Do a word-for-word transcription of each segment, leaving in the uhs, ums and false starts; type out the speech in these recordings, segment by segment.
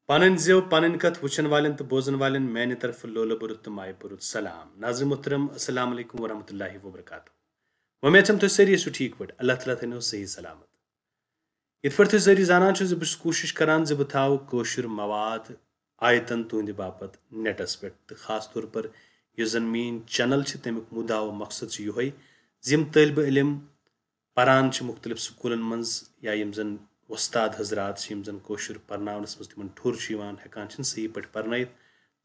پنٕنۍ زٮ۪و، پنٕنۍ کتھ وٕچھن والٮ۪ن تہٕ بوزن والٮ۪ن میانہِ طرفہٕ لولہٕ بوٚرُت تہٕ مایہِ بوٚرُت سلام۔ ناظرین محترم، السلام علیکم ورحمۃ اللہ وبرکاتہ۔ وۄمید چھم تُہۍ سٲری ٲسِو ٹھیٖک پٲٹھۍ۔ اللہ تعالیٰ تھٲینو صحیح سلامت۔ یِتھ پٲٹھۍ تُہۍ سٲری زانان چھِو زِ بہٕ چھُس کوٗشِش کران زِ بہٕ تھاوٕ کٲشُر مواد آیتن تُہنٛدِ باپتھ نیٹس پٮ۪ٹھ، تہٕ خاص طور پر یُس زن میٲنۍ چینل چھِ، تمیُک مُدعا و مقصد چھُ یِہوٚے زِ یِم طٲلبہِ علم پران چھِ مُختٔلِف سکوٗلن منٛز، یا یِم زن وۄستاد حضرات چھِ، یِم زن کٲشُر پرناونس منٛز تِمن ٹھوٚر چھُ یِوان، ہٮ۪کان چھِنہٕ صحیح پٲٹھۍ پرنٲیِتھ،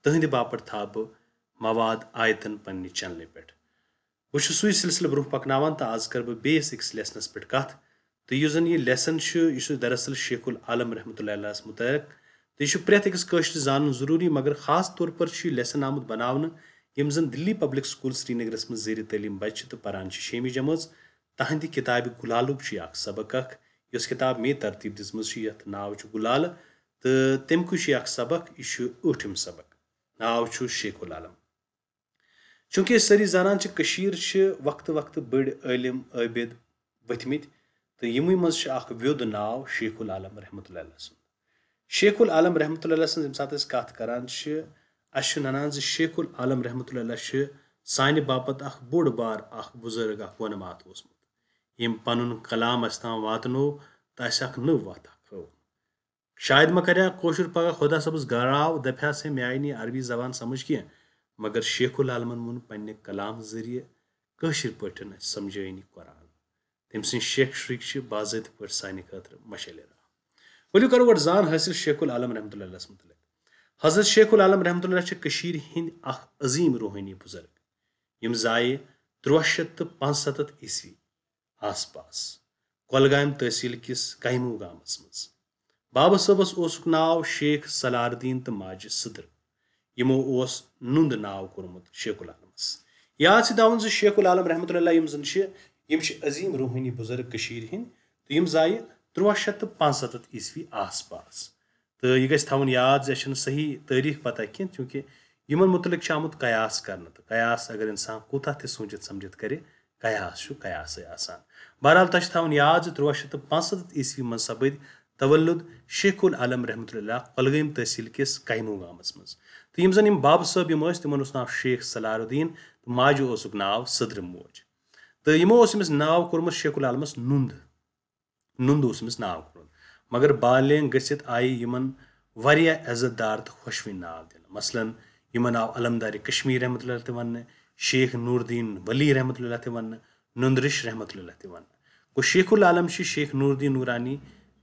تِہنٛدِ باپتھ تھاوٕ بہٕ مواد آیتن پننہِ چینلہِ پٮ۪ٹھ۔ بہٕ چھُس سُے سلسلہٕ برونٛہہ پکناوان، تہٕ آز کرٕ بہٕ بیٚیِس أکِس لیسنس پٮ۪ٹھ کتھ۔ تہٕ یُس زن یہِ لیسن چھُ، یہِ چھُ دراصل شیخ العالم رحمتہ اللہ علیہس متعلق۔ تہٕ یہِ چھُ پرٛٮ۪تھ أکِس کٲشرِس زانُن ضروٗری، مگر خاص طور پر چھُ یہِ لیسن آمُت بناونہٕ، یِم زن دِلی پبلک سکوٗل سرینگرس منٛز زیر تعلیٖم بچہِ چھِ تہٕ پران چھِ شیٚمہِ جمٲژ۔ تہنٛدِ کتابہِ گُلالُک چھُ یہِ اکھ سبق اکھ، یۄس کتاب مے ترتیٖب دِژمٕژ چھِ، یتھ ناو چھُ گُلالہٕ، تہٕ تمہِ کُے چھُ یہِ اکھ سبق، یہِ چھُ ٲٹھِم سبق۔ ناو چھُ شیخ العالم۔ چونکہ أسۍ سٲری زانان چھِ، کٔشیٖر چھِ وقتہٕ وقتہٕ بٔڑۍ عٲلِم عٲبِد ؤتھمٕتۍ، تہٕ یِموٕے منٛز چھُ اکھ ویوٚد ناو شیخ العالم رحمتہ اللہ علیہ سُنٛد۔ شیخ العالم رحمتہ اللہ علیہ سٕنٛز ییٚمہِ ساتہٕ أسۍ کتھ کران چھِ، اسہِ چھُ ننان زِ شیخ العالم رحمتہ اللہ علیہ چھُ سانہِ باپتھ اکھ بوٚڑ بار اکھ بُزرگ، اکھ وۄنہٕ مات اوسمُت، ییٚمۍ پنُن کلام اسہِ تام واتنوو تہٕ اسہِ اکھ نٔو وتھ اکھ ہٲو۔ شاید ما کرِ ہا کٲشُر پگاہ خۄدا صٲبس گراو، دپہِ ہا سا مےٚ آیہِ نہٕ یہِ عربی زبان سمجھ کینٛہہ، مگر شیخ العالمن ووٚن پننہِ کلام ذٔریعہٕ کٲشِر پٲٹھۍ اسہِ سمجھٲینی قرآن۔ تٔمۍ سٕنٛدۍ شیخ شُرۍ چھِ باضٲبطہٕ پٲٹھۍ سانہِ خٲطرٕ مشعلہِ راہ۔ ؤلِو کرو گۄڈٕ زان حٲصِل شیخ العالم رحمتہ اللہ علیہس متعلق۔ حضرت شیخ العالم رحمتہ اللہ چھِ کٔشیٖرِ ہٕنٛدۍ اکھ عظیٖم روحٲنی بُزرگ، یِم زایہِ تُرٛواہ شیٚتھ تہٕ پانٛژستتھ عیسوی آس پاس کۄلگامہِ تحصیٖل کِس کہمو گامس منٛز۔ بابہٕ صٲبس اوسُکھ ناو شیخ سلار الدین تہٕ ماجہِ سدر۔ یِمو اوس نُند ناو کوٚرمُت شیخ العالمس۔ یاد چھِ تھاوُن زِ شیخ العالم رحمتہ اللہ علیہ یِم زن چھِ، یِم چھِ عظیٖم روحٲنی بُزرگ کٔشیٖرِ ہٕنٛدۍ، تہٕ یِم زایہِ تُرٛواہ شیٚتھ تہٕ پانٛژستتھ عیسوی آس پاس۔ تہٕ یہِ گژھِ تھاوُن یاد زِ اَسہِ چھَنہٕ صحیح تٲریٖخ پتہ کینٛہہ، چوٗنٛکہِ یِمن مُتعلِق چھُ آمُت قیاس کرنہٕ، تہٕ قیاس اگر انسان کوٗتاہ تہِ سوٗنٛچِتھ سمجھِتھ کرِ، قیاس چھُ قیاسٕے آسان۔ بہرحال، تۄہہِ چھُ تھاوُن یاد زِ تُرٛواہ شیٚتھ تہٕ پانٛژستتھ عیسوی منٛز سپٕدۍ تولُد شیخ العالم رحمتہ اللہ کۄلگٲمۍ تحصیٖل کِس کہمو گامس منٛز۔ تہٕ یِم زن یِم بابہٕ صٲب یِم ٲسۍ، تِمن اوس ناو شیخ سلار الدین تہٕ ماجہِ اوسُکھ ناو سدرِ موج۔ تہٕ یِمو اوس أمِس ناو کوٚرمُت شیخ العالمس نُند۔ نُند اوس أمِس ناو کوٚرمُت۔ مگر بالینگ گٔژھِتھ آیہِ یِمن واریاہ عزت دار تہٕ خۄشوٕنۍ ناو دِنہٕ۔ مثلاً، یِمن آو علمدار کشمیر رحمتہ اللہ تہِ وننہٕ، شیخ نور الدین ولی رحمتہ اللہ تہِ وننہٕ، نُندرِش رحمتہ اللہ تہِ وننہٕ۔ گوٚو، شیخ العالم چھِ شیخ نور الدین نورانی،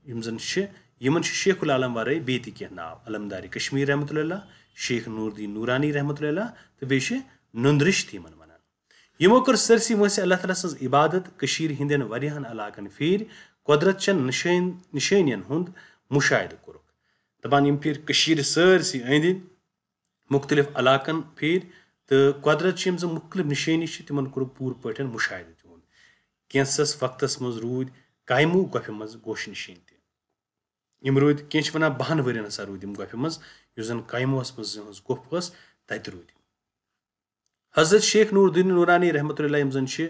یِم زن چھِ، یِمن چھِ شیخ العالم ورٲے بیٚیہِ تہِ کینٛہہ ناو، علمدار کشمیر رحمتہ اللہ، شیخ نور الدین نورانی رحمتہ اللہ، تہٕ بیٚیہِ چھِ نُندرِش تہِ یِمن ونان۔ یِمو کٔر سٲرسٕے وٲنٛسہِ اللہ تعالیٰ سٕنٛز عبادت۔ کٔشیٖرِ ہٕنٛدٮ۪ن واریاہن علاقن پھیٖرۍ، قۄدرت چٮ۪ن نِشٲنۍ-، نِشٲنٮ۪ن ہُنٛد مُشاہدٕ کوٚرُکھ۔ دَپان، یِم پھیٖرۍ کٔشیٖرِ سٲرسٕے أنٛدۍ أنٛدۍ مُختٔلِف علاقن پھیٖرۍ، تہٕ قۄدرت چہِ یِم زَن مُختٔلِف نِشٲنی چھِ، تِمن کوٚرُکھ پوٗرٕ پٲٹھۍ مُشاہدٕ تِہُنٛد۔ کینٛژس وقتس منٛز روٗدۍ کایمو گۄپھِ منٛز گوشہِ نِشٲنۍ تہِ۔ یِم روٗدۍ، کینٛہہ چھِ وَنان بَہَن ؤرین ہسا روٗدۍ یِم گۄپھِ منٛز، یُس زَن کایموہَس منٛز یِہٕنٛز گۄپھ ٲس، تَتہِ روٗدۍ یِم۔ حضرت شیخ نور الدین نورانی رحمتہ اللہ یِم زَن چھِ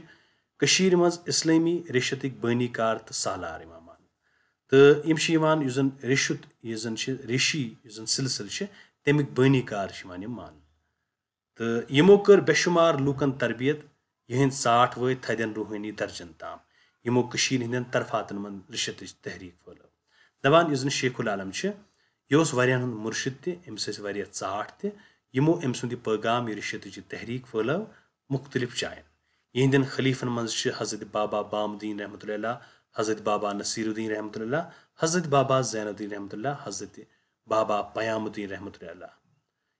کٔشیٖرِ منٛز اِسلٲمی ریشتٕکۍ بٲنی کار تہٕ سالار یِوان ماننہٕ۔ تہٕ یِم چھِ یِوان، یُس زَن ریشُت، یُس زَن چھِ ریشی، یُس زَن سلسلہٕ چھِ، تَمِکۍ بٲنی کار چھِ یِوان یِم ماننہٕ۔ تہٕ یِمو کٔر بے شُمار لوٗکن تربیت، یِہنٛدۍ ژاٹھ وٲتۍ تھدٮ۪ن روحٲنی درجن تام۔ یِمو کٔشیٖرِ ہٕنٛدٮ۪ن طرفاتن منٛز رِشتٕچ تحریٖک پھٲلٲو۔ دپان، یُس زن شیخ العالم چھِ، یہِ اوس واریاہن ہُنٛد مُرشِد تہِ، أمِس ٲسۍ واریاہ ژاٹھ تہِ۔ یِمو أمۍ سُنٛد یہِ پٲغام، یہِ رِشتٕچ یہِ تحریٖک پھٲلٲو مُختٔلِف جاین۔ یِہنٛدٮ۪ن خلیٖفن منٛز چھِ حضرت بابا بام الدین رحمتہ اللہ، حضرت بابا نصیر الدین رحمتہ اللہ، حضرت بابا زین الدین رحمتہ اللہ، حضرت بابا پیام الدین رحمتہ اللہ۔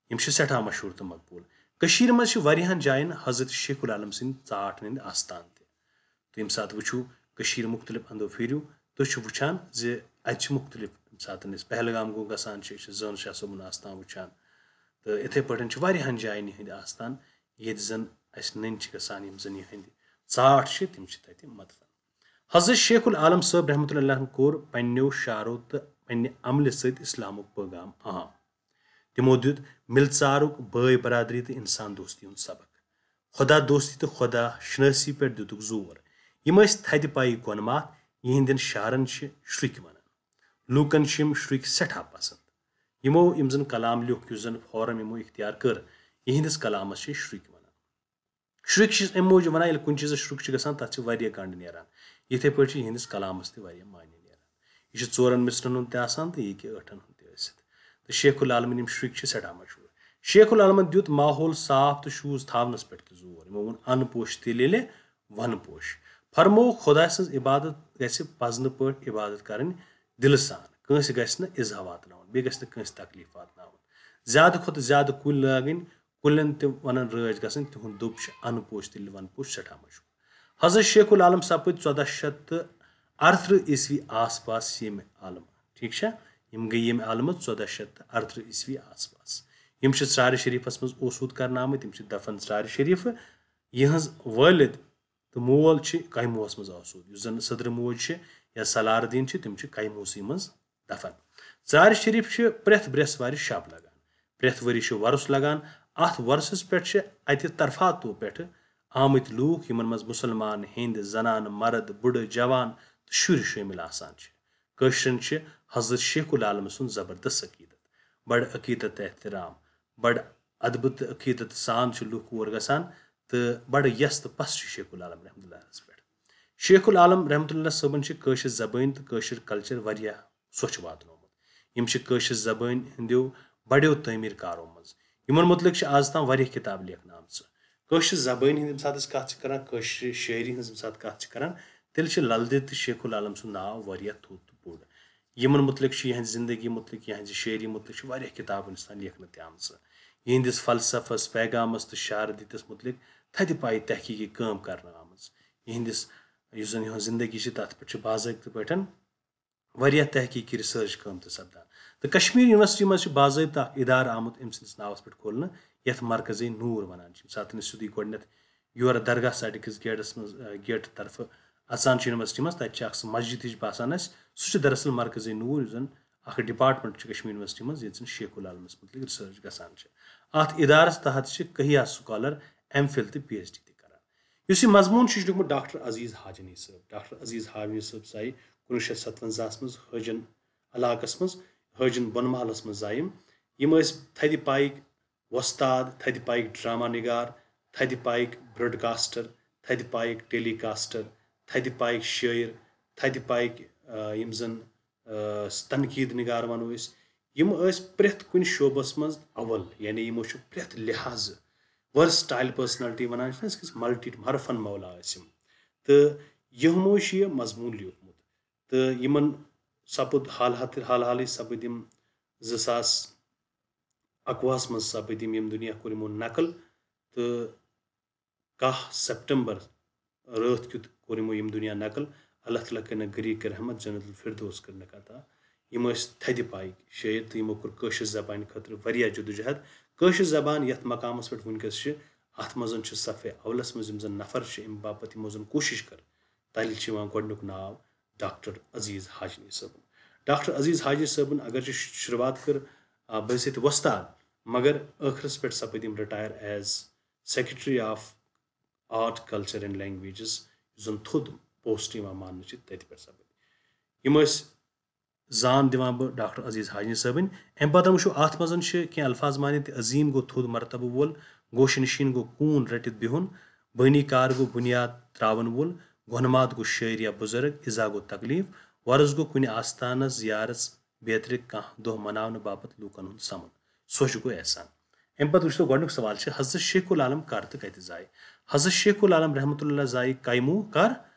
یِم چھِ سٮ۪ٹھاہ مشہوٗر تہٕ مقبوٗل۔ کٔشیٖرِ منٛز چھِ واریاہَن جایَن حضرت شیخ العالم سٕنٛدۍ ژاٹھ ہٕنٛدۍ آستان تہِ۔ تہٕ ییٚمہِ ساتہٕ وٕچھِو، کٔشیٖرِ مُختٔلِف اَندو پھیٖرِو، تُہۍ چھِو وٕچھان زِ اَتہِ چھِ مُختٔلِف، ییٚمہِ ساتہٕ أسۍ پہلگام کُن گژھان چھِ، أسۍ چھِ زٲنہٕ شاہ صٲبُن آستان وٕچھان۔ تہٕ یِتھَے پٲٹھۍ چھِ واریاہَن جایَن یِہٕنٛدۍ آستان، ییٚتہِ زَن اَسہِ نٔنۍ چھِ گژھان، یِم زَن یِہٕنٛدۍ ژاٹھ چھِ، تِم چھِ تَتہِ مدفن۔ حضرت شیخ العالم صٲب رحمتہ اللہ علیہ کوٚر پننیو شعرو تہٕ پننہِ عملہِ سۭتۍ اسلامُک پیغام عام۔ تِمو دیُت مِلژارُک، بٲے برادری تہٕ انسان دوستی ہُنٛد سبق۔ خدا دوستی تہٕ خدا شناسی پٮ۪ٹھ دِتُکھ زور۔ یِم ٲسۍ تھدِ پایہِ گۄنہٕ ماتھ، یِہنٛدٮ۪ن شعرن چھِ شرُکۍ ونان۔ لوٗکن چھِ یِم شرُکۍ سٮ۪ٹھاہ پسند۔ یِمو یِم زَن کلام لیوٚکھ، یُس زَن فارم یِمو اختیار کٔر، یِہنٛدِس کلامس چھِ شرُکۍ وَنان۔ شرُکۍ چھِ أمۍ موٗجوٗب وَنان، ییٚلہِ کُنہِ چیٖزس شرُک چھِ گژھان، تَتھ چھِ واریاہ گنٛڈ نیران۔ یِتھے پٲٹھۍ چھِ یِہنٛدِس کلامس تہِ واریاہ معنی نیران۔ یہِ چھُ ژورن مِصرن ہُنٛد تہِ آسان تہٕ یہِ ہیٚکہِ ٲٹھن ہُنٛد تہِ ٲسِتھ۔ تہٕ شیخ العالمٕنۍ یِم شرُکۍ چھِ سٮ۪ٹھاہ مشہوٗر۔ شیخ العالمن دیُت ماحول صاف تہٕ شوٗژ تھاونس پٮ۪ٹھ تہِ زور۔ یِمو ووٚن، "ان پوش تیٚلہِ ییٚلہِ ون پوش۔" فرموو، خۄداے سٕنٛز عبادت گژھِ پزنہٕ پٲٹھۍ عبادت کرٕنۍ دِلہٕ سان، کٲنٛسہِ گژھِ نہٕ اِزہ واتناوُن، بیٚیہِ گژھِ نہٕ کٲنٛسہِ تکلیف واتناوُن۔ زیادٕ کھۄتہٕ زیادٕ کُلۍ لاگٕنۍ، کُلٮ۪ن تہِ ونان رٲچھ گژھٕنۍ، تِہُنٛد دوٚب چھُ ان پوش تیٚلہِ ون پوش سٮ۪ٹھاہ مشہوٗر۔ حضرت شیخ العالم سپٕدۍ ژۄداہ شیٚتھ تہٕ اَرتٕرٛہ عیسوی آس پاس ییٚمہِ عالمہٕ۔ ٹھیٖک چھا؟ یِم گٔے ییٚمہِ عالمہٕ ژۄداہ شیٚتھ تہٕ اَرتٕرٛہ عیسوی آس پاس۔ یِم چھِ ژرارِ شریٖفس منٛز اوسوٗد کرنہٕ آمٕتۍ، یِم چھِ دفن ژرارِ شریٖفہٕ۔ یِہٕنٛز وٲلد تہٕ مول چھِ کیموہس منٛز آسوٗد، یُس زن سدرٕ موج چھِ یا سلار دیٖن چھِ، تِم چھِ کیموسٕے منٛز دفن۔ ژرارِ شریٖف چھِ پرٛٮ۪تھ برٛٮ۪سوارِ شب لگان۔ پرٛٮ۪تھ ؤری چھُ وۄرُس لگان۔ اتھ وۄرسس پٮ۪ٹھ چھِ اتہِ طرفاتو پٮ۪ٹھٕ آمٕتۍ لوٗکھ، یِمن منٛز مُسلمان، ہیٚنٛدۍ، زنانہٕ، مرد، بُڈٕ، جوان تہٕ شُرۍ شٲمِل آسان چھِ۔ کٲشرٮ۪ن چھِ حضرت شیخ العالم سُنٛد زبردست عقیدت، بڑٕ عقیدت تہٕ احترام، بڑٕ ادبہٕ تہٕ عقیدت سان چھِ لوٗکھ اور گژھان تہٕ بڑٕ یژھ تہٕ پژھ چھِ شیخ العالم رحمتہ اللہ علیہس پٮ۪ٹھ۔ شیخ العالم رحمتہ اللہ صٲبن چھِ کٲشِر زبٲنۍ تہٕ کٲشُر culture واریاہ سۄچھ واتنومُت۔ یِم چھِ کٲشِر زبٲنۍ ہٕنٛدیو بڑیو تعمیٖر کارو منٛز۔ یِمن مُتعلق چھِ آز تام واریاہ کِتابہٕ لیکھنہٕ آمژٕ۔ کٲشِر زبٲنۍ ہٕنٛز ییٚمہِ ساتہٕ أسۍ کَتھ چھِ کران، کٲشرِ شٲعری ہٕنٛز ییٚمہِ ساتہٕ کَتھ چھِ کران، تیٚلہِ چھِ لل دٮ۪د تہٕ شیخ العالم سُنٛد ناو واریاہ تھوٚد تہٕ بوٚڑ۔ یِمن مُتعلق چھِ، یِہنٛزِ زندگی مُتعلق، یِہنٛزِ شٲعری مُتعلق چھِ واریاہ کِتابہٕ وٕنیُس تام لیکھنہٕ تہِ آمژٕ۔ یِہنٛدِس فلسفس، پیغامس تہٕ شاردِتِس مُتعلق تھدِ پایہِ تحقیٖقی کٲم کرنہٕ آمٕژ۔ یِہنٛدِس، یُس زن یِہنٛز زندگی چھِ، تتھ پٮ۪ٹھ چھِ باضٲبطہٕ پٲٹھۍ واریاہ تحقیٖقی research کٲم تہِ سپدان۔ تہٕ کشمیر یونیورسٹی منٛز چھِ باضٲبطہٕ اکھ ادارٕ آمُت أمۍ سٕنٛدِس ناوس پٮ۪ٹھ کھولنہٕ، یتھ مرکزِ نوٗر ونان چھِ۔ ییٚمہِ ساتہٕ أسۍ سیوٚدُے گۄڈٕنٮ۪تھ یورٕ درگاہ سایڈٕ کِس گیٹس منٛز، آ، گیٹہٕ طرفہٕ اژان چھِ یونیورسٹی منٛز، تتہِ چھِ اکھ سُہ مسجد ہِش باسان اسہِ۔ سُہ چھُ دراصل مرکزِ نوٗر، یُس زن اکھ department چھُ کشمیر یونیورسٹی منٛز، ییٚتہِ زن شیخ العالمس مُتعلق research گژھان چھِ۔ اتھ ادارس تحت چھِ کہیا scholar M.Phil تہٕ Ph.D. تہِ کران۔ یُس یہِ مضموٗن چھُ، یہِ چھُ لیوٗکھمُت ڈاکٹر عزیز حاجنی صٲب۔ ڈاکٹر عزیز حاجنی صٲب زاے کُنوُہ شیٚتھ ستونزاہس منٛز حٲجن علاقس منٛز، حٲجن بۄنہٕ محلس منٛز زاے یِم۔ یِم ٲسۍ تھدِ پایِکۍ وۄستاد، تھدِ پایِکۍ ڈرامہ نگار، تھدِ پایِکۍ broadcaster، تھدِ پایِکۍ telecaster، تھدِ پایِکۍ شٲعر، تھدِ پایِکۍ، آ، یِم زن، آ، تنقیٖد نگار ونو أسۍ۔ یِم ٲسۍ پرٛٮ۪تھ کُنہِ شعبس منٛز اول، یعنی یِمو چھُ پرٛٮ۪تھ لحاظہٕ versatile personality ونان چھِ أسۍ، کِس multi حرفن مولا ٲسۍ یِم۔ تہٕ یِمو چھُ یہِ مضموٗن لیوٗکھمُت۔ تہٕ یِمن سپُد حال حال، حال حالٕے سپٕدۍ یِم زٕ ساس اکوُہس منٛز سپٕدۍ یِم، یِم دُنیا کوٚر یِمو نقل۔ تہٕ کاہ سپٹمبر رٲتھ کیُتھ کوٚر یِمو یِم دُنیا نقل۔ اللہ تعالیٰ کٔرنَکھ غریٖق رحمت، جنت الفردوس کٔرنَکھ عطا۔ یِم ٲسۍ تھدِ پایِکۍ شٲعر تہٕ یِمو کوٚر کٲشِر زبانہِ خٲطرٕ واریاہ جدوجہد۔ کٲشِر زبان یَتھ مقامس پٮ۪ٹھ وٕنکیٚس چھِ، اَتھ منٛز چھِ صفے اولس منٛز یِم زن نفر چھِ، اَمہِ باپتھ یِمو زن کوٗشِش کٔر، تَلہِ چھِ یِوان گۄڈٕنیُک ناو ڈاکٹر عزیز حاجنی صٲبُن۔ ڈاکٹر عزیز حاجنی صٲبُن اگر چھِ شروٗعات کٔر، آ، بحیثیت وۄستاد، مگر ٲخرس پٮ۪ٹھ سپٕدۍ یِم retire as secretary of art, culture and languages، یُس زن تھوٚد post یِوان ماننہٕ چھِ، تتہِ پٮ۪ٹھ سپٕدۍ۔ یِم ٲسۍ زان دِوان بہٕ ڈاکٹر عزیز حاجنی صٲبٕنۍ۔ امہِ پتہٕ وٕچھو، اتھ منٛز چھِ کینٛہہ الفاظ مانِتھ تہِ: عظیٖم گوٚو تھوٚد مرتبہٕ وول، گوشہِ نشیٖن گوٚو کوٗن رٔٹِتھ بِہُن، بٲنی کار گوٚو بُنیاد تراون وول، گۄنماد گوٚو شٲعر یا بُزرگ، اِزا گوٚو تکلیف، وۄرُس گوٚو کُنہِ آستانس زیارژ بیترِ کانٛہہ دۄہ مناونہٕ باپتھ لوٗکن ہُنٛد سمُن۔ سوچُک گوٚو احسان۔ امہِ پتہٕ وٕچھتو گۄڈٕنیُک سوال چھُ، حضرت شیخ العالم کر تہٕ کتہِ زاے؟ حضرت شیخ العالم رحمتہ اللہ زاے کیموٗ کر؟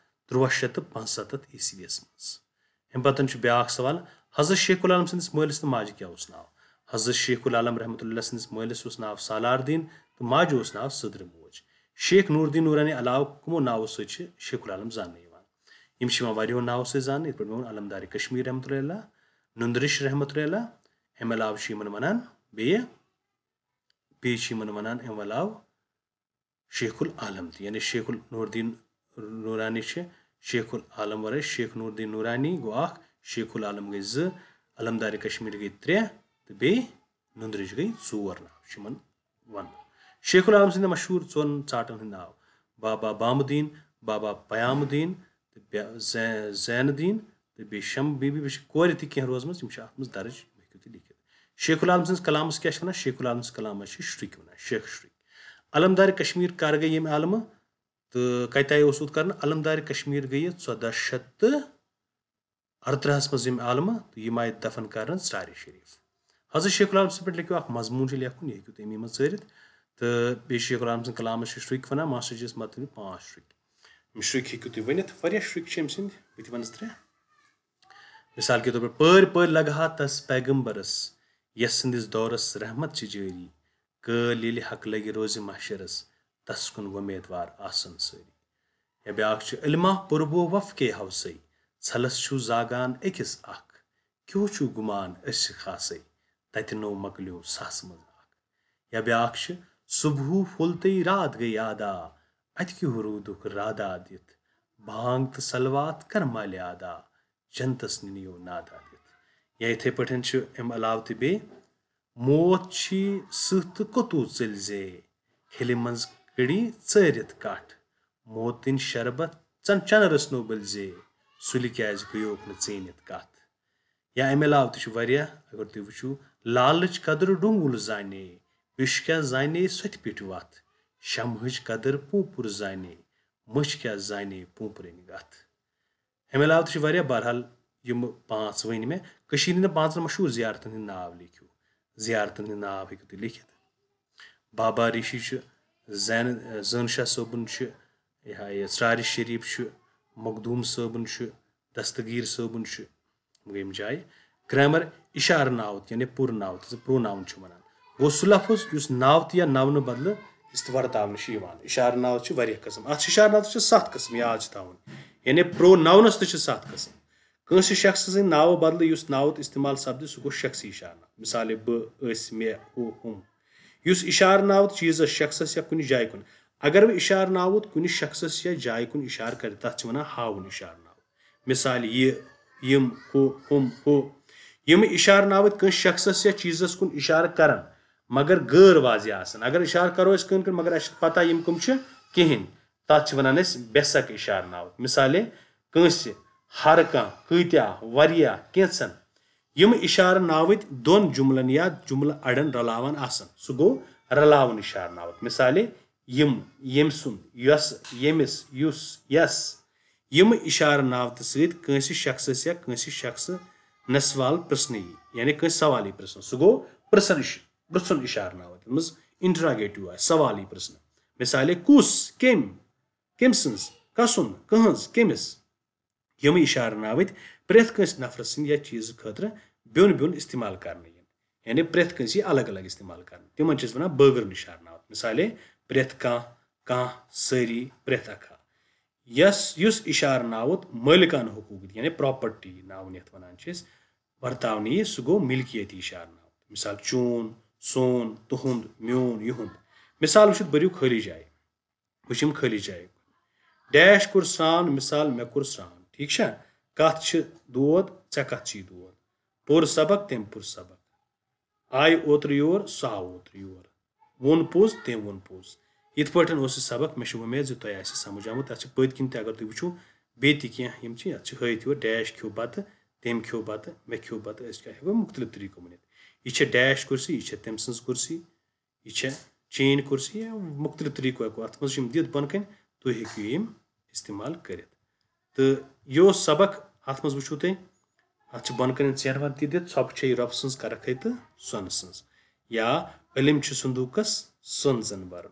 تُرٛواہ شیٚتھ تہٕ پانٛژستتھ عیسویس منٛز۔ امہِ پتہٕ چھُ بیٛاکھ سوال، حضرت شیخ العالم سٕنٛدِس مٲلِس تہٕ ماجہِ کیٛاہ اوس ناو؟ حضرت شیخ العالم رحمتہ اللہ سٕنٛدِس مٲلِس اوس ناو سالار دیٖن تہٕ ماجہِ اوس ناو سدرِ موج۔ شیخ نور الدین نورانی علاوٕ کٕمو ناوو سۭتۍ چھِ شیخ العالم زاننہٕ یِوان؟ یِم چھِ یِوان واریاہو ناوو سۭتۍ زاننہٕ، یِتھ پٲٹھۍ مےٚ ووٚن، علمدار کشمیر رحمتہ اللہ، نُندرِش رحمتہ اللہ۔ امہِ علاوٕ چھِ یِمن ونان بیٚیہِ، بیٚیہِ چھِ یِمن ونان امہِ علاوٕ شیخ العالم تہِ، یعنی شیخ ال-، نور الدین نورانی چھِ شیخ العالم ورٲے۔ شیخ نور الدین نورانی گوٚو اکھ، شیخ العالم گٔے زٕ، علمدار کشمیر گٔے ترٛےٚ، تہٕ بیٚیہِ نُندرِش گٔے ژور ناو چھِ یِمن وننہٕ۔ شیخ العالم سٕنٛدِ مشہوٗر ژۄن ژاٹن ہٕنٛدۍ ناو، بابا بام الدین، بابا پیام الدین تہٕ بیا-، زین، زین الدین تہٕ بیٚیہِ شم بی بی۔ بیٚیہِ چھِ کورِ تہِ کینٛہہ روزمٕژ، یِم چھِ اتھ منٛز درٕج، یِم ہیٚکِو تُہۍ لیکھِتھ۔ شیخ العالم سٕنٛدِس کلامس کیٛاہ چھِ ونان؟ شیخ العالم سٕنٛدِس کلامس چھِ شرُکۍ ونان، شیخ شرُکۍ۔ علمدار کشمیر کر گٔے ییٚمہِ عالمہٕ؟ تہٕ کتہِ آیہِ اوس سُہ کرنہٕ؟ علمدار کشمیر گٔیہِ ژۄدہ شیٚتھ تہٕ ارترٛہس منٛز ییٚمہِ عالمہٕ، تہٕ یِم آیہِ دفن کرنہٕ ژرارِ شریف۔ حضرت شیخ العالم سٕنٛدِ پٮ۪ٹھ لیکھِو اکھ مضموٗن چھُ لیکھُن، یہِ ہیٚکِو تُہۍ اَمی منٛز ژٲرِتھ۔ تہٕ بیٚیہِ چھُ شیخ العالم سٕنٛدِ کلامس چھِ شرُکۍ ونان، ماسٹر جی یس متن پانٛژھ شرُکۍ۔ یِم شرُکۍ ہیٚکِو تُہۍ ؤنِتھ، واریاہ شرُکۍ چھِ أمۍ سٕنٛدۍ، بہٕ تہِ ونس ترٛےٚ۔ مثال کے طور پر، پٲرۍ پٲرۍ لگہٕ ہا تس پیغمبرس، یس سٕنٛدِس دورس رحمت چھِ جٲری۔ کٲلۍ ییٚلہِ حق لگہِ روزِ محشرس، تس کُن وۄمیدوار آسن سٲری۔ یا بیٛاکھ چھُ، علما پُربو وفقے ہوسے، ژھلس چھُ زاگان أکِس اکھ۔ کیٛاہ چھُ گُمان أسۍ چھِ خاصے، تتہِ نوٚو مۄکلیو ساسہٕ منٛز اکھ۔ یا بیٛاکھ چھِ، صبحو پھوٚل تہٕ راتھ گٔے ادا، اتہِ کیُہُ روٗدُکھ رادا دِتھ۔ بانگ تہٕ صلوات کر مالہِ ادا، جنتس نِنیو نادا دِتھ۔ یا یِتھے پٲٹھۍ چھُ امہِ علاوٕ تہِ بیٚیہِ، موت چھی سٕہہ تہٕ کوٚتُو ژٔلۍ زے، ہیٚلہِ منٛز کٔڑی ژٲرِتھ کٹھ۔ موتٕنۍ شربت ژن چنہٕ رٕژنو بٔلۍ زے، سُلہِ کیازِ گٔیوکھ نہٕ ژیٖنِتھ کتھ۔ یا امہِ علاوٕ تہِ چھُ واریاہ، اگر تُہۍ وٕچھِو، لالٕچ قدر ڈوٗنگُل زانے، وِش کیاہ زانے سۄ تہِ پیٚٹھۍ وتھ۔ شمہٕچ قدر پونپُر زانے، مٔچھ کیاہ زانے پونپرٕنۍ گتھ۔ امہِ علاوٕ تہِ چھِ واریاہ، بہرحال، یِم پانٛژھ ؤنۍ مےٚ۔ کٔشیٖرِ ہٕنٛدٮ۪ن پانٛژن مشہوٗر زیارتن ہٕنٛدۍ ناو لیکھِو۔ زیارتن ہٕنٛدۍ ناو ہیٚکِو تُہۍ لیکھِتھ۔ بابا ریٖشی چھُ، زین-، زٲن شاہ صٲبُن چھُ، یہِ ہا یہِ ژرارِ شریٖف چھُ، مخدوٗم صٲبُن چھُ، دستگیٖر صٲبُن چھُ۔ یِم گٔے یِم جایہِ۔ گرامر، اِشارٕ ناوُت یعنی پوٗرٕ ناوُت، یُس پروناوُن چھُ ونان۔ گوٚو سُہ لفظ یُس ناوتہٕ یا ناونہٕ بدلہٕ است-، ورتاونہٕ چھُ یِوان۔ اِشارٕ ناوُت چھِ واریاہ قٕسم۔ اتھ چھِ اِشارٕ ناوتس چھِ ستھ قٕسم، یاد چھِ تھاوُن۔ یعنی پروناونس تہِ چھِ ستھ قٕسم۔ کٲنٛسہِ شخص سٕنٛدِ ناوٕ بدلہٕ یُس ناوُت استعمال سپدِ، سُہ گوٚو شخصی اِشارٕ ناوُت۔ مثالے، بہٕ، أسۍ، مےٚ، ہُہ، ہُم۔ یُس اِشارٕ ناوُت چیٖزس، شخصس یا کُنہِ جایہِ کُن۔ اگر وۄنۍ اِشارٕ ناوُت کُنہِ شخصس یا جایہِ کُن اِشارٕ کرِ، تتھ چھِ ونان ہاوُن اِشارٕ ناوُت۔ مثالے، یہِ، یِم، ہُہ، ہُم، ہُہ۔ یِم اِشارٕ ناوٕتۍ کٲنٛسہِ شخصس یا چیٖزس کُن اِشارٕ کرن، مگر غٲر واضح آسن۔ اگر اِشارٕ کرو أسۍ کٲنٛسہِ کُن، مگر اَسہِ چھِ پتہ یِم کٕم چھِ کِہیٖنۍ، تتھ چھِ ونان أسۍ بے سک اِشارٕ ناوٕتۍ۔ مثالے، کٲنٛسہِ، ہر کانٛہہ، کۭتیاہ، واریاہ، کینٛژن۔ یِم اِشارٕ ناوٕتۍ دۄن جُملن یا جُملہٕ اَڑٮ۪ن رلاوان آسن، سُہ گوٚو رلاوُن اِشارٕ ناوُت۔ مثالے، یِم، ییٚمۍ سُنٛد، یۄس، ییٚمِس، یُس، یس۔ یِم اِشارٕ ناوتہٕ سۭتۍ کٲنٛسہِ شخصس یا کٲنٛسہِ شخصہٕ نسوال پرژھنہٕ یی، یعنی کٲنٛسہِ سوال یی پرژھنہٕ، سُہ گوٚو پرژھن اِش-، پرژھُن اِشارٕ ناوُت، یَتھ منٛز انٹراگیٹو آسہِ، سوال یی پرژھنہٕ۔ مثالے، کُس، کٔمۍ، کٔمۍ سٕنٛز، کسُنٛد، کٕہٕنٛز، کٔمِس۔ یِم اِشارٕ ناوٕتۍ پرٛٮ۪تھ کٲنٛسہِ نفرٕ سٕنٛدِ یا چیٖزٕ خٲطرٕ بیوٚن بیوٚن استعمال کرنہٕ یِن، یعنی پرٛٮ۪تھ کٲنٛسہِ یی الگ الگ استعمال کرنہٕ، تِمن چھِ أسۍ ونان بٲگرُن اِشارٕ ناوُت۔ مثالے، پرٛٮ۪تھ کانٛہہ، کانٛہہ، سٲری، پرٛٮ۪تھ اکھا۔ یس، یُس اِشارٕ ناوُت مٲلکانہٕ حقوٗق، یعنی پراپرٹی ناوُن یتھ ونان چھِ أسۍ، ورتاونہٕ یی، سُہ گوٚو ملکیتی اِشارٕ ناوُت۔ مثال، چون، سون، تُہُنٛد، میون، یِہُنٛد۔ مثال وٕچھِتھ بٔرِو خٲلی جایہِ۔ وٕچھِم خٲلی جایہِ۔ ڈیش کوٚر سرٛان، مثال، مےٚ کوٚر سرٛان۔ ٹھیٖک چھا؟ کَتھ چھِ دود، ژےٚ کَتھ چھی دود؟ پوٚر سبق، تٔمۍ پوٚر سبق۔ آیہِ اوترٕ یور، سُہ آو اوترٕ یور۔ ووٚن پوٚز، تٔمۍ ووٚن پوٚز۔ یِتھ پٲٹھۍ اوس یہِ سبق، مےٚ چھِ وۄمید زِ تۄہہِ آسہِ سمجھ آمُت۔ تَتھ چھِ پٔتۍ کِنۍ تہِ، اگر تُہۍ وٕچھِو، بیٚیہِ تہِ کینٛہہ یِم چھِ، یَتھ چھِ ہٲیِتھ یورٕ، ڈیش کھیوٚو بَتہٕ، تٔمۍ کھیوٚو بَتہٕ، مےٚ کھیوٚو بَتہٕ، أسۍ کیٛاہ ہٮ۪کو مُختٔلِف طریٖقو ؤنِتھ۔ یہِ چھےٚ ڈیش کُرسی، یہِ چھےٚ تٔمۍ سٕنٛز کُرسی۔ یہِ چھےٚ چینج کُرسی، یا مُختٔلِف طریٖقو ہٮ۪کو اَتھ منٛز چھِ یِم دِتھ بۄنہٕ کَنہِ، تُہۍ ہیٚکِو یِم استعمال کٔرِتھ۔ تہٕ یہِ اوس سبق، اَتھ منٛز وٕچھِو تُہۍ، اَتھ چھِ بۄنہٕ کَنٮ۪ن ژیروَن تہِ دِتھ، ژھۄپہٕ چھےٚ یہِ رۄبہٕ سٕنٛز کرکھَے تہٕ سۄنہٕ سٕنٛز۔ یا علم چھُ صندوٗقَس سۄن زَن بَرُن۔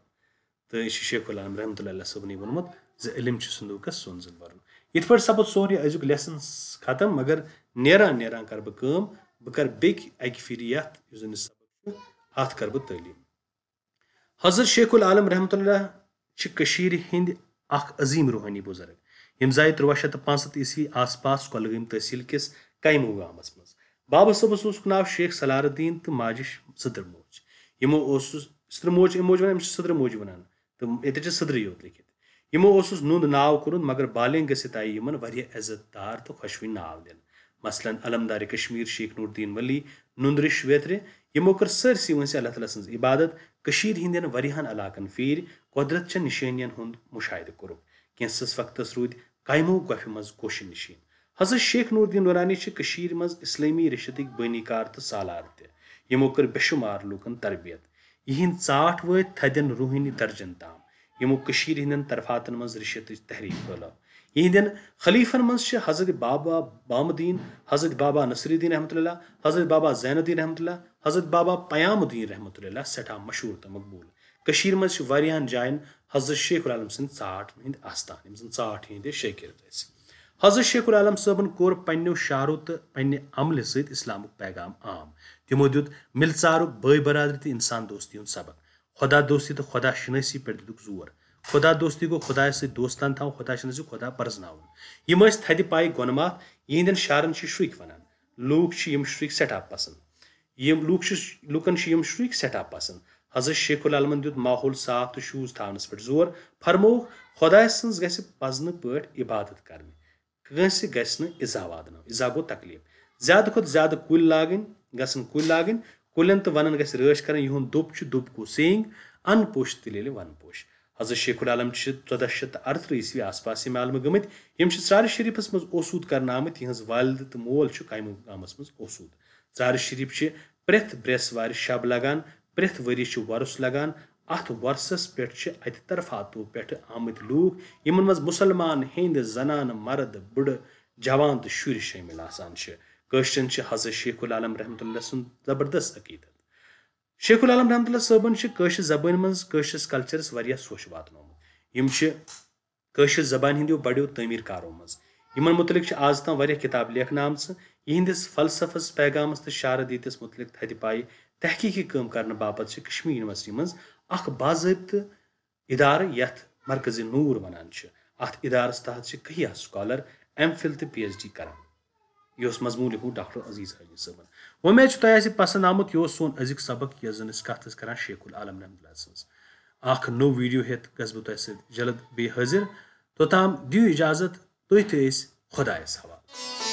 تہٕ یہِ چھُ شیخ العالم رحمتہ اللہ علیہ صٲبنٕے ووٚنمُت زِ علم چھُ صندوٗقَس سۄن زَن بَرُن۔ یِتھ پٲٹھۍ سَپُد سورُے أزیُک لیسن ختم، مگر نیران نیران کَرٕ بہٕ کٲم، بہٕ کَرٕ بیٚکہِ اَکہِ پھِرِ یَتھ، یُس زَن یہِ سبق چھُ، اَتھ کَرٕ بہٕ تعلیٖم۔ حضرت شیخ العالم رحمتہ اللہ چھِ کٔشیٖرِ ہٕنٛدۍ اکھ عظیٖم روحٲنی بُزرگ، یِم زایہِ تُرٛواہ شیٚتھ تہٕ پانٛژھ ستھ عیسوی آس پاس کۄلگٲمۍ تحصیٖل کِس کیمو گامس منٛز۔ بابا صٲبس اوسُکھ ناو شیخ صلاح الدین تہٕ ماجہِ سٕدٕر موج۔ یِمو اوسُس، سٕدٕر موج، أمۍ موج وَنان، أمِس چھِ سٕدٕر موج وَنان، تہٕ ییٚتہِ چھِ سٕدرٕے یوت لیکھِتھ۔ یِمو اوسُس نُنٛد ناو کوٚرمُت، مگر بالینٛغ گٔژھِتھ آیہِ یِمن واریاہ عزت دار تہٕ خۄشوٕنۍ ناو دِنہٕ۔ مثلاً، علمدار کشمیر شیخ نور الدین ولی، نُنٛدرِش ویترِ، یِمو کٔر سٲرسٕے وٲنٛسہِ اللہ تعالیٰ سٕنٛز عبادت، کٔشیٖرِ ہٕنٛدٮ۪ن واریاہن علاقن پھیٖرۍ، قۄدرت چٮ۪ن نِشٲنین ہُنٛد مُشاہدٕ کوٚرُکھ۔ کینٛژس وقتس روٗدۍ کایمو گۄپھِ منٛز گوشہِ نِشیٖن۔ حضرت شیخ نور الدین نورانی چھِ کٔشیٖرِ منٛز اسلٲمی ریشتٕکۍ بٲنی کار تہٕ سالار تہِ۔ یِمو کٔر بے شُمار لوٗکن تربیت۔ یِہنٛدۍ ژاٹھ وٲتۍ تھدٮ۪ن روحٲنی درجن تام، یِمو کٔشیٖرِ ہٕنٛدٮ۪ن طرفاتن منٛز رِشتٕچ تحریک پھٲلٲو۔ یِہنٛدٮ۪ن خلیفن منٛز چھِ حضرت بابا بام الدین، حضرت بابا نصر الدین رحمتہ اللہ، حضرت بابا زین الدین رحمتہ اللہ، حضرت بابا پیام الدین رحمتہ اللہ سٮ۪ٹھاہ مشہوٗر تہٕ مقبوٗل۔ کٔشیٖرِ منٛز چھِ واریاہن جاین حضرت شیخ العالم سٕنٛدۍ ژاٹھ ہٕنٛدۍ آستان، یِم زن ژاٹھ ہٕنٛدۍ شٲکِرد ٲسۍ۔ حضرت شیخ العالم صٲبن کوٚر پننیو شعرو تہٕ پننہِ عملہِ سۭتۍ اسلامُک پیغام عام۔ تِمو دیُت مِلژارُک، بٲے برادری تہٕ انسان دوستی ہُنٛد سبق۔ خدا دوستی تہٕ خدا شناسی پٮ۪ٹھ دِتُکھ زور۔ خدا دوستی گوٚو خدایس سۭتۍ دوستان تھاوُن، خدا شناسی خدا پرزناوُن۔ یِم ٲسۍ تھدِ پایہِ گۄنہٕ ماتھ، یِہنٛدٮ۪ن شعرن چھِ شرُکۍ ونان۔ لوٗکھ چھِ یِم شرُکۍ سٮ۪ٹھاہ پسند۔ یِم لوٗکھ چھِ، لوٗکن چھِ یِم شرُکۍ سٮ۪ٹھاہ پسند۔ حضرت شیخ العالمن دیُت ماحول صاف تہٕ شوٗژ تھاونس پٮ۪ٹھ زور۔ فرمووُکھ، خدایہ سٕنٛز گژھِ پزنہٕ پٲٹھۍ عبادت کرنہِ، کٲنٛسہِ گژھِ نہٕ ایزا واتناوُن۔ ایزا گوٚو تکلیف۔ زیادٕ کھۄتہٕ زیادٕ کُلۍ لاگٕنۍ، گژھن کُلۍ لاگٕنۍ، کُلٮ۪ن تہٕ ونن گژھِ رٲچھ کرٕنۍ۔ یِہُنٛد دوٚب چھُ دوٚب کو سینگ، ان پوش تیٚلہِ ییٚلہِ ون پوش۔ حضرت شیخ العالم چھِ ژۄدہ شیٚتھ تہٕ ارترٕہ عیسوی آس پاس ییٚمہِ عالمہٕ گٔمٕتۍ۔ یِم چھِ ژرارِ شریفس منٛز اوسوٗد کرنہٕ آمٕتۍ۔ یِہنٛز والدٕ تہٕ مول چھُ کایمو گامس منٛز اوسوٗد۔ ژرارِ شریف چھِ پرٛٮ۪تھ برٛٮ۪سوارِ شب لگان، پرٛٮ۪تھ ؤری چھُ وۄرُس لگان۔ اتھ وۄرسس پٮ۪ٹھ چھِ اتہِ طرفاتو پٮ۪ٹھٕ آمٕتۍ لوٗکھ، یِمن منٛز مُسلمان، ہیٚنٛدۍ، زنانہٕ، مرد، بٕڑٕ، جوان تہٕ شُرۍ شٲمِل آسان چھِ۔ کٲشرٮ۪ن چھِ حضرت شیخ العالم رحمتہ اللہ سُنٛد زبردست عقیدت۔ شیخ العالم رحمتہ اللہ صٲبن چھِ کٲشرِ زبٲنۍ منٛز کٲشرِس کلچرس واریاہ سوچھ واتنومُت۔ یِم چھِ کٲشِر زبانہِ ہٕنٛدیو بڑیو تعمیٖر کارو منٛز۔ یِمن مُتعلِق چھِ آز تام واریاہ کِتاب لیکھنہٕ آمژٕ۔ یِہنٛدِس فلسفس، پیغامس تہٕ شعرٕ دیٖتس مُتعلِق تھدِ پایہِ تحقیٖقی کٲم کرنہٕ باپتھ چھِ کشمیر یونیورسٹی منٛز اکھ باضٲبطہٕ ادارٕ، یتھ مرکز نور ونان چھِ۔ اتھ ادارس تحت چھِ کہیا سکالر ایم فل تہٕ پی ایچ ڈی کران۔ یہِ اوس مضموٗن لیوٗکھمُت ڈاکٹر عزیز حاجی صٲبن۔ وۄمید چھِ تۄہہِ آسہِ پسنٛد آمُت۔ یہِ اوس سون أزیُک سبق، یۄس زن أسۍ کتھ ٲسۍ کران شیخ العالم رحمتہ اللہ سٕنٛز۔ اکھ نوٚو ویڈیو ہٮ۪تھ گژھٕ بہٕ تۄہہِ سۭتۍ جلد بیٚیہِ حٲضِر۔ توٚتام دِیِو اجازت، تُہۍ تہِ ٲسۍ خۄدایس حوالہٕ۔